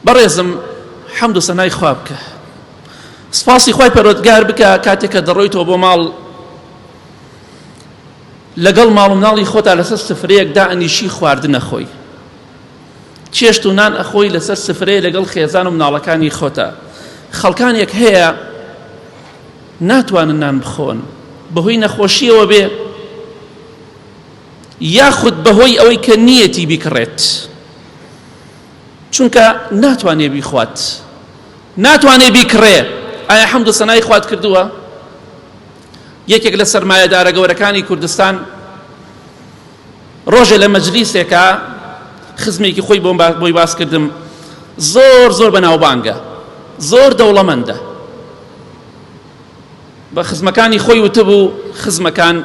بەڕێزم حەمد و سەنای خوا بکە سپاسی خوای پەروەردگار بکە کاتێک کە دەڕۆیتەوە بۆ ماڵ لەگەڵ ماڵ و مناڵی خۆتا لەسەر سفرەیەک دائەنیشی خواردنە خۆی چێشت و نان ئەخۆی لەسەر سفرەیە لەگەڵ خێزان و مناڵەکانی خۆتا خەڵکانێک هەیە ناتوانن نان بخۆن بەهۆی نەخۆشیەوە بێ یاخود بەهۆی ئەوەی کە نیەتی بیکڕێت چونکە ناتوانێ بیخوات ناتوانێ بیکڕێ ئایا حەمد و سەنای خوات کردووە یەکێک لە سەرمایەدارە گەورەکانی کوردستان ڕۆژێ لە مەجلیسێکا خزمێکی خۆی بۆم بۆی باس کردم زۆر زۆر بەناوبانگە زۆر دەوڵەمەندە بە خزمەکانی خۆی وتبوو خزمەکان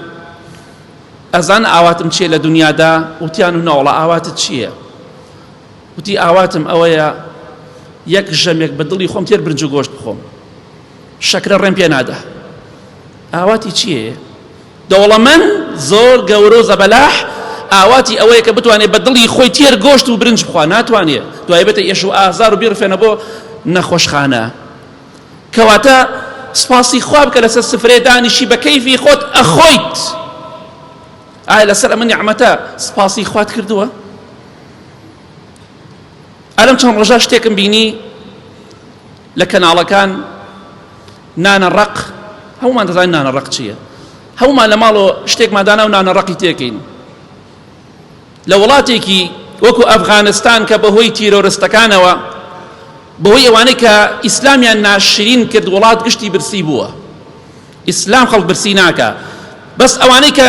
ئەزان ئاواتم چییە لە دنیادا وتیان و ناوەڵا ئاواتت چییە وتی ئاواتم ئەوەیە یەک ژەمێک بە دڵی خۆم تێر برنج و گۆشت بخۆم شەکرە ڕێم پێ نادا ئاواتی چییە دەوڵەمەند زۆر گەورە و زەبەلاح ئاواتی ئەوەیە کە بتوانێت بە دڵی خۆی تێر گۆشت و برنج بخوا ناتوانێت دوای بێتە ئێش و ئازار و بیڕفێنە بۆ نەخۆشخانە کەواتە سپاسی خوا بکە لەسەر سفرێ دانیشی بە کەیفی خۆت ئەخۆیت ئایا لەسەر ئەمە نیعمەتە سپاسی خوات کردووە ئەلم چەند ڕۆژە شتێکم بینی لە کەناڵەکان نانە ڕەق هەمومان دەزانین نانە ڕەق چییە هەمومان لە ماڵەوە شتێکمان دانا و نانە ڕەقی تێکەین لە وڵاتێکی وەکو ئەفغانستان کە بەهۆی تیرۆرستەکانەوە بەهۆی ئەوانەی کە ئیسلامیان ناشرین کرد وڵات گشتی برسی بووە ئیسلام خەڵک برسی ناکا بەس ئەوانەی کە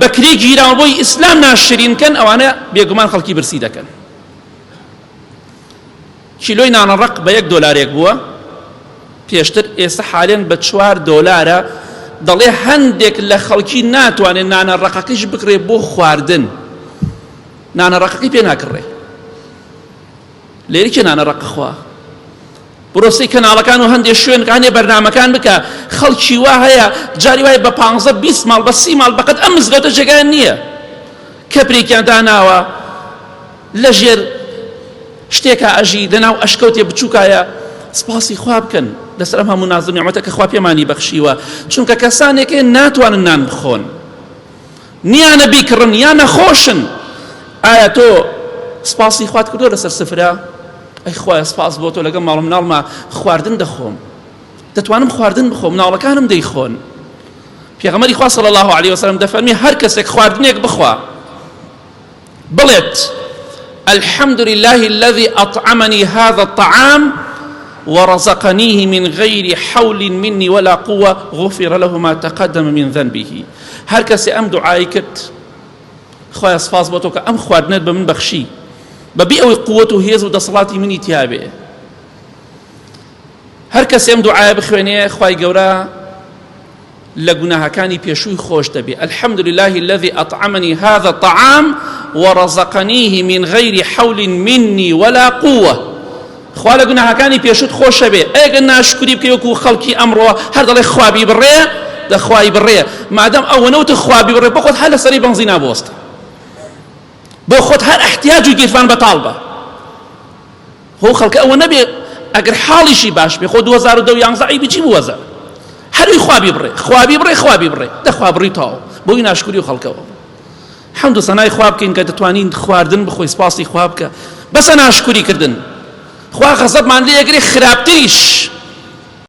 بەکرێ گیراون بۆی ئیسلام ناشرین کەن ئەوانە بێگومان خەڵکی برسی دەکەن کیلۆی نانەڕەق بە یەک دۆلارێک بووە پێشتر ئێستا حالێن بە چوار دۆلارە دەڵێ هەندێک لە خەڵکی ناتوانێت نانە ڕەقەکەیش بکڕێ بۆ خواردن نانە ڕەقەکەی پێ ناکڕێ لێرە کێ نانە ڕەق خوا بڕۆ سەی کەناڵەکان و هەندێ شوێن هەندێ بەرنامەکان بکە خەڵکی وا هەیە جاری وایە بە پانزە 20 ماڵ بە سی ماڵ بەقەت ئەم مزگەوتە جێگایان نییە کەپرێکیان داناوە لەژێر شتێکا ئەژی لەناو ئەشکەوتێ بچووکایە سپاسی خوا بکەن لەسەر ئەم هەموو ناز و نیعمەتە کە خوا پێمانی بەخشیوە چونکە کەسانێک ناتوانن نان بخۆن نیانە بیکڕن یا نەخۆشن ئایا تۆ سپاسی خوات کردووە لەسەر سفرە ئەی خوایە سپاس بۆ تۆ لەگەڵ ماڵ و مناڵما خواردن دەخۆم دەتوانم خواردن بخۆم مناڵەکانم دەیخۆن پێغەمبەری خوا صلی الله علیه وسلم دەفەرمی هەر کەسێک خواردنێک بخوا بڵێت الحمد لله الذي أطعمني هذا الطعام ورزقنيه من غير حول مني ولا قوة غفر له ما تقدم من ذنبه هەر کەسێ ئەم دوعای کرد خوایە سپاس بۆ تۆ کە ئەم خواردنەت بە من بەخشی بەبێ ئەوەی قووەت و هێز و دەسەڵاتی منی تیابێ هەر کەسێ ئەم دوعایە بخوێنێ خوای گەورە لە گوناهەکانی پێشووی خۆش دەبێ الحمد لله الذي أطعمني هذا الطعام ورزقنيه من غير حول مني ولا قوة خوا لە گوناهەکانی پێشوت خۆشە بێ ئەگەر ناشکری بکەی وەکو خەڵکی ئەمڕۆ هەر دەڵێ خوا بیبڕێ دەخوای بڕێ مادەم ئەوە نەوتە خوا بیبڕێ بۆ خۆت هەر لەسەری بەنزینا بوەستە بۆ خۆت هەر احتیاج و گیرفان بەتاڵ بە خۆ خەڵکە ئەوە نەبێ ئەگەر حاڵیشی باش بێ خۆ 2010 یانزە عیبی چی بوو وەزە هەروی خوا بیبڕێ خوا بیبڕێ خوا بیبڕێ دەخوا بڕی تاو بۆی ناشکری و خەڵکەوە حەمد و سەنای خوا بکەین کە دەتوانین خواردن بخۆی سپاسی خوا بکە بەسە ناشکری کردن خوا غەزەبمان لێ ئەگرێ خراپتریش.